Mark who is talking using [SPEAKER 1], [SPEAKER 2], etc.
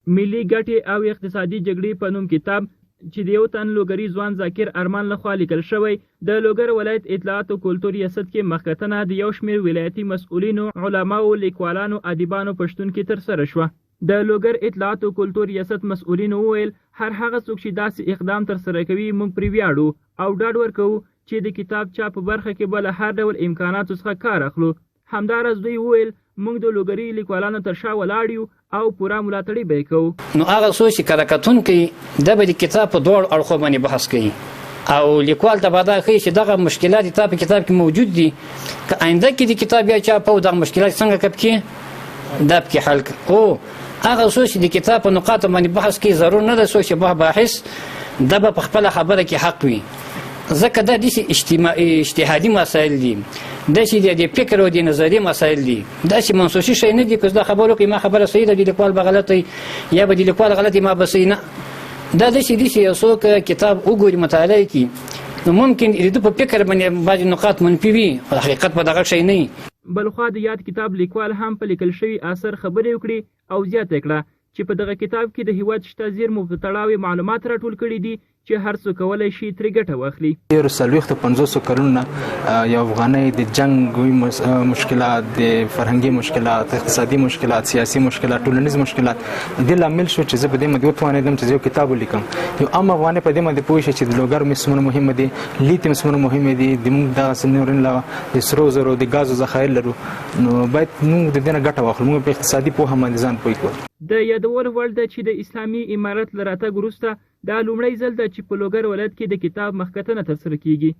[SPEAKER 1] ملي ګټې او اقتصادي جګړې په نوم کتاب چې د یو تن لوګري ځوان ذاکر ارمان لخوا لیکل شوی، د لوګر ولایت اطلاعاتو کلتور ریاست کې مخکتنه د یو شمېر ولایتي مسؤلینو، علماوو، لیکوالانو، ادیبانو په شتون کې ترسره شوه. د لوګر اطلاعاتو کلتور ریاست مسؤلینو وویل، هر هغه څوک چې داسې اقدام ترسره کوي موږ پرې ویاړو او ډاډ ورکوو چې د کتاب چاپ په برخه کې به له هر ډول امکاناتو څخه کار اخلو. همداراز دوی وویل، موږ د لوګري لیکوالانو تر شا ولاړ یو او پوره ملاتړي به یې کوو.
[SPEAKER 2] نو هغه څوک چې کره کتونکی دا به د کتاب په دواړو اړخو باندې بحث کوي او لیکوال ته به دا ښیي چې دغه مشکلات تا په کتاب کې موجود دي، که آینده کې د کتاب بیا چاپ او دغه مشکلات څنګه کپکې دا پکې حل او هغه څوک چې د کتاب په نقاطو باندې بحث کوي ضرور نه ده څوک چې باحث دا به په خپله خبره کې حق وي، ځکه دا داسې اجتماعي اجتهادي مسایل دي، داسې د فکر او د نظریې مسایل دي، داسې منصوصي شی نه دي که زه دا خبره وکړم ما خبره صحیح ده د لیکوال به غلط وي یا به د لیکوال غلط ما به صحیح نه، دا داسې دي چې یو څوک کتاب وګوري مطالعه یې کړي نو ممکن د ده په فکر باندې بعضې نقاط منفي وي خو حقیقت به دغه شی نه وي.
[SPEAKER 1] بلخوا د یاد کتاب لیکوال هم په لیکل شوي اثر خبرې وکړې او زیاته یې کړه چې په دغه کتاب کې د هیواد شته زیرمو په تړاو یې معلومات راټول کړي دي چې هر څوک کولای شي ترې ګټه واخلي.
[SPEAKER 3] تېرو څلوېښتو پنځوسو کلونو نه یو افغانۍ د جنګ مشکلات، د فرهنګي مشکلات، اقتصادي مشکلات، سیاسي مشکلات، ټولنیز مشکلات دې لامل شو چې زه په دې باندې وتوانېدم چې زه یو کتاب ولیکم. یو عام افغانۍ په دې باندې پوه شي چې د لوګر مس څومره مهمه دي، لیتیم څومره مهمه دي، د موږ دغسې نور علاوه د سرو زرو د ګازو ذخایر لرو، نو باید موږ د دې نه ګټه واخلو، موږ په اقتصادي پوهه باندې ځان پوه کړو.
[SPEAKER 1] د یادولو وړ ده چې د اسلامي امارت له راتګ وروسته دا لومړی ځل ده چې په لوګر ولایت کې د کتاب مخکتنه ترسره کیږي.